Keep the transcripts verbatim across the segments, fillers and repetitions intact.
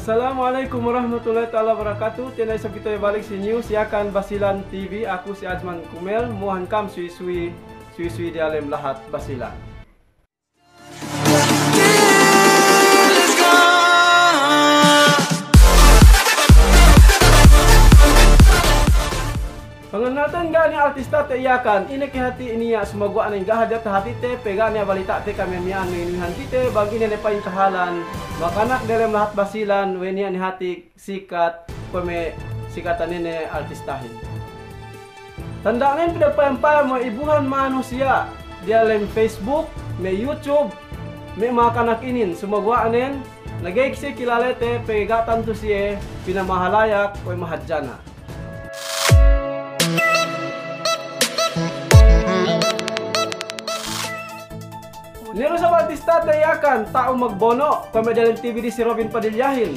Assalamu alaikum warahmatullahi ta'ala wabarakatuh. Tenna' isab kite balik si News Yakan Basilan T V. Aku si Ajman Kumel, muhan kam suwi-suwi, suwi-suwi diyalem lahat Basilan. Pangannalten ga' niya' artistate Yakan, ine ke hati' niya', sumaguwa' nen ga' hadja tahatite, pegge' ga' niya' balita'te kami miya'an, me' inuhan kite, bang ine ne pa'in kahalan makanak delem lahat Basilan, we' niya' ne hati' sikat, kuwe' me' sikatan ine artistahin. Tanda'nen pinagpayam-payam we' ibuhan manusiya' diyalem Facebook, me' YouTube, me' makanak inin, sumaguwa' nen, na ga'i siye kilalete, pegge' ga' tantu siye pinamahalayak we' mahadjana'. Niru' isab artistate Yakan, ta'u magbono', kuwe' me' diyalem T V di si Robin Padilyahin.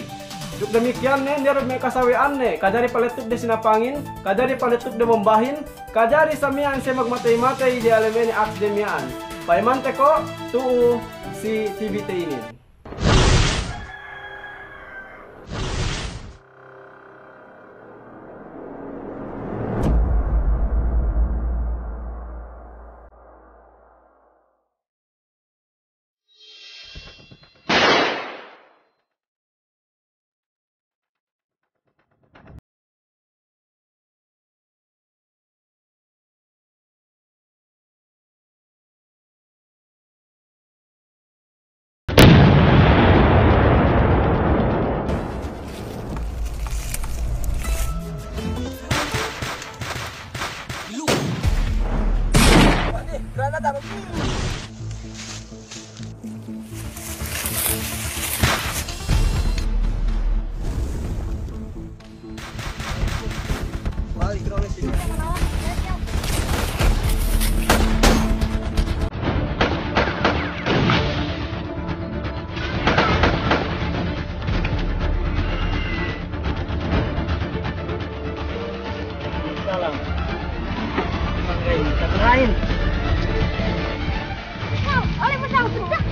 Duk damikkiyan ne, niru' me' kasawe'anne, kajari palettukde sinapangin, kajari palettukde bombahin, kajari sa miya'an siye magmatey-matey diyalem ine aksde miya'an. Payamante ko', tu'u si T V te inin.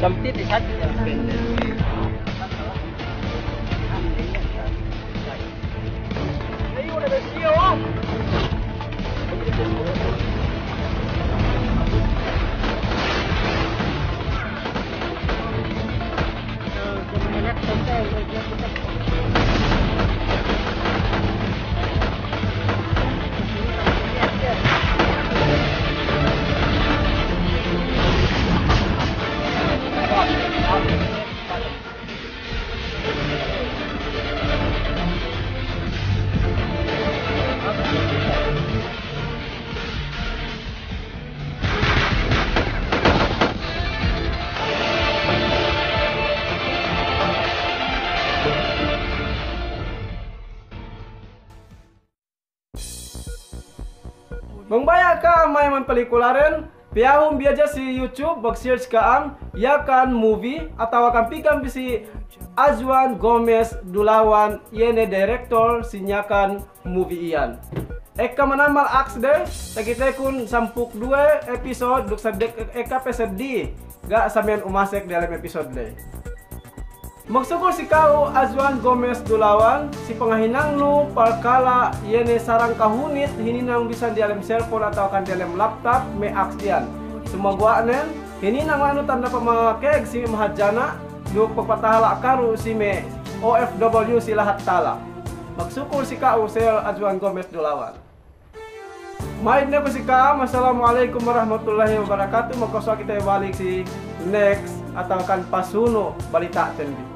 Sampit isat. Bang baya' ka'am mayaman pelikuladen, piyahun bi hadja si YouTube, mag-search ka'am Yakan Movie, atawa kan pikan bi si Azwan Gomez Dulawan, iye ne director si Yakan Movie iyan. Ekka manamal aksde, takitekun sampū' duk duwe episode, duk seddili, ekka pe seddili ga' sa miya'an umasek diyalem episode ley. Magsukul si ka'u Azwan Gomez Dulawan, si pangahinangnu palkala' iye ne sarang kahunit hininang bisan diyalem cellphone atawa kan diyalem laptop me' aks iyan. Sumaguwa' nen, hininang anu tanda' pamakeg si me' mahadjana', duk pagpatahala' karu si me' O F W si lahat tala'. Magsukul si ka'u, Sir Azwan Gomez Dulawan. Ma'id ne ku si ka'am, assalamu alaikum warahmatullahi wabarakatuh. Magkasuwa' kite balik si next atawa kan pasunu' balita'ten bi.